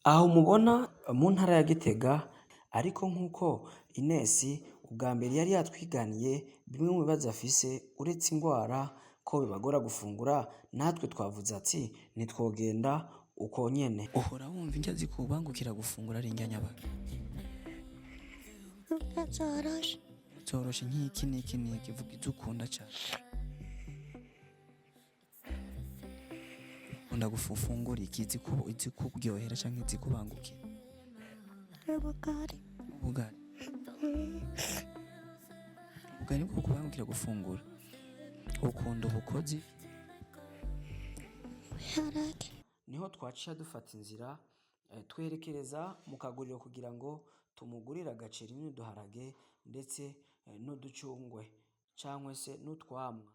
Aho mubona mu ntara ya Gitega, ariko nk'uko Ines ubwa mbere yari yatwiganiye bimwe mu bibazo afise uretse ingwara ko bibagora gufungura, natwe twavuze ati ntitwogenda uko nyene. Uhora wumva indya zikubangukira gufungura ari indya nyabaki? Zoroshe. Zoroshe nk'iki n'iki n'iki, vuga izo ukunda cane. Ukunda gufungura iki izikukuryohera canke izikubangukira? Ubugari. Ubugari. Ubugari bwo kubangukira gufungura. Ukunda ubukozi? Ibiharage. Niho twaciye dufata inzira twerekereza mu kaguriro kugira ngo tumugurire agaceri n'uduharage ndetse n'uducungwe cangwe se n'utwamwa.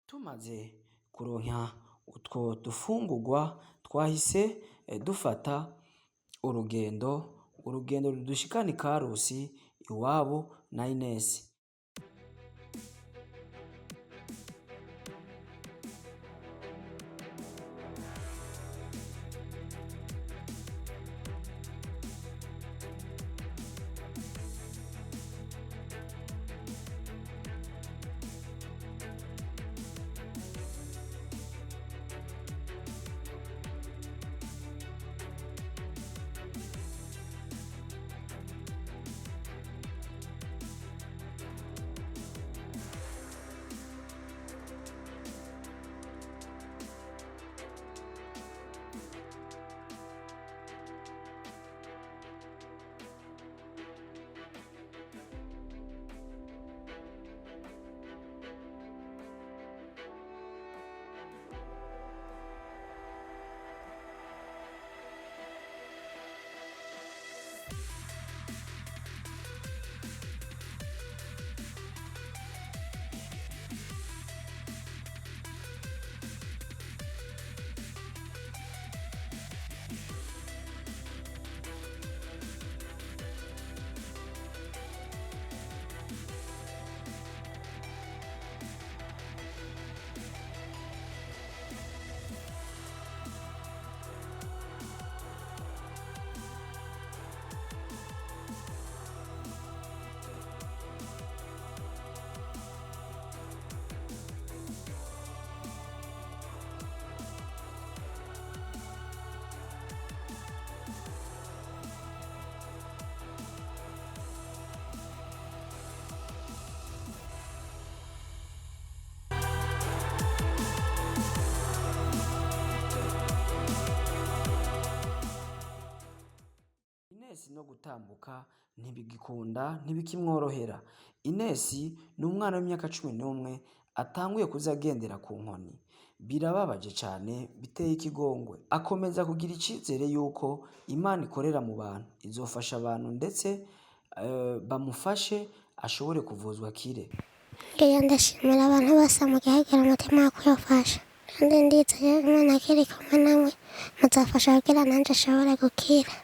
Tumaze kuronka utwo dufungurwa twahise dufata urugendo, urugendo rudushikana ikarusi iwabo na Ines. no gutambuka ntibigikunda, ntibikimworohera. Ines ni umwana w'imyaka 11 atanguye kuza agendera ku nkoni. Birababaje cane, biteye ikigongwe. Akomeza kugira icizere yuko Imana ikorera mu bantu, izofasha abantu ndetse bamufashe ashobore kuvuzwa akire. Ngiye ndashimira abantu bose mugihagira umutima wo kuyafasha, kandi ndizeye Imana ko iri kumwe namwe, muzafasha kugira nanje ashobore gukira.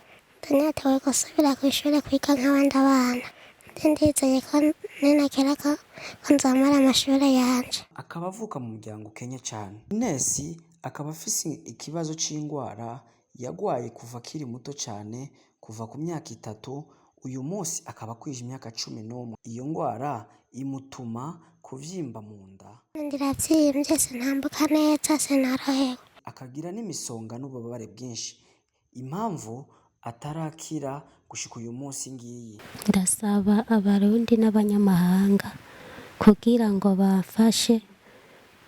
Ndanyotewe gusubira kw'ishure kwiga nk'abandi bana. Ndizeye ko ninakira ko nzomara amashure yanje. Akaba avuka mu muryango ukenye cane. Ines akaba afise ikibazo c'ingwara yagwaye kuva akiri muto cane, kuva ku myaka 3, uyu munsi akaba akwije imyaka 11. Iyo ngwara imutuma kuvyimba mu nda, Ndiravyimbye, sintambuka neza, sinorohewe. akagira n'imisonga n'ububabare bwinshi. Impamvu atarakira gushika uyu munsi ngiyi. Ndasaba Abarundi n'abanyamahanga kugira ngo bafashe,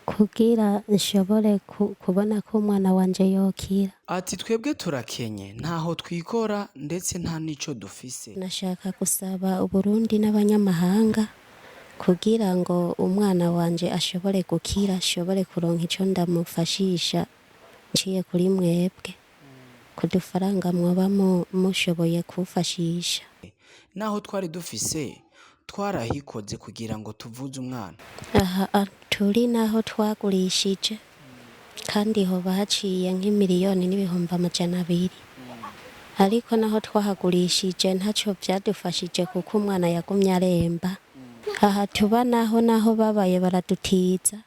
kugira nshobore kubona ko umwana wanje yokira. Ati twebwe turakenye, ntaho twikora ndetse nta n'ico dufise. Nashaka gusaba Uburundi n'abanyamahanga kugira ngo umwana wanje ashobore gukira, ashobore kuronka ico ndamufashisha nciye kuri mwebwe, kudufaranga mwoba mushoboye kumfashisha. Naho twari dufise twarahikoze kugira ngo tuvuze umwana. Aha turi naho twagurishije, kandi hoba haciye nk'imiliyoni n'200,000, ariko naho twahagurishije ntaco vyadufashije kuko umwana yagumye aremba. Aha tuba naho babaye baradutiza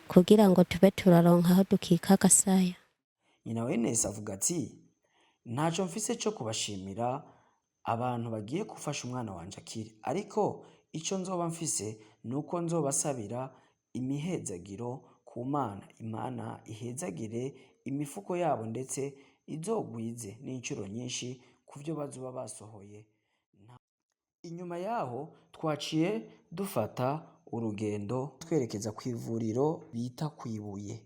kugira ngo tube turaronka aho dukika agasaya. Nyina wa Ines avuga ati ntaco mfise co kubashimira abantu bagiye gufasha umwana wanje akire, ariko ico nzoba mfise nuko nzobasabira imihezagiro ku Mana. Imana ihezagire imifuko yabo ndetse izogwize n'incuro nyinshi kuvyo bazoba basohoye. Inyuma yaho twaciye dufata urugendo twerekeza kw'ivuriro bita kw'Ibuye.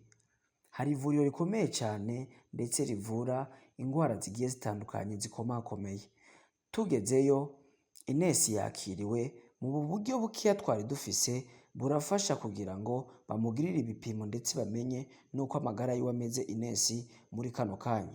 Hari ivuriro rikomeye cane ndetse rivura ingwara zigiye zitandukanye zikomakomeye. Tugezeyo Ines yakiriwe mu buryo bukeya twari dufise, burafasha kugira ngo bamugirire ibipimo ndetse bamenye nuko amagara yiwe ameze Ines muri kano kanya.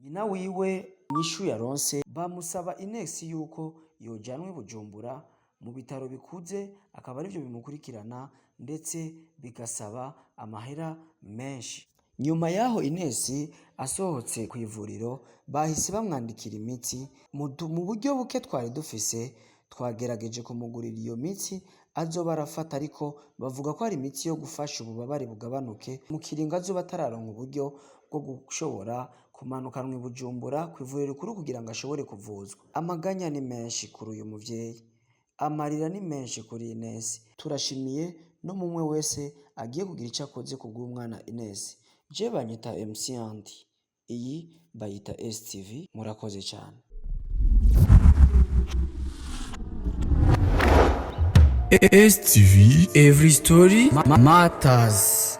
Nyina wiwe inyishu yaronse, bamusaba Ines yuko yojanwa i Bujumbura mu bitaro bikuze, akaba arivyo bimukurikirana ndetse bigasaba amahera menshi. Nyuma yaho Ines asohotse kw'ivuriro, bahise bamwandikira imiti. Mu buryo buke twari dufise twagerageje kumugurira iyo miti azoba arafata, ariko bavuga ko ari imiti yo gufasha ububabare bugabanuke mu kiringo azoba atararonka uburyo bwo gushobora kumanukanwa i Bujumbura kw'ivuriro rikuru kugira ngo ashobore kuvuzwa. Amaganya ni menshi kuri uyu muvyeyi, amarira ni menshi kuri Ines. Turashimiye no mumwe wese agiye kugira ico akoze kubw'umwana Ines. Je banyita MC Andy, iyi bayita STV. Murakoze cane. STV Every Story Matters.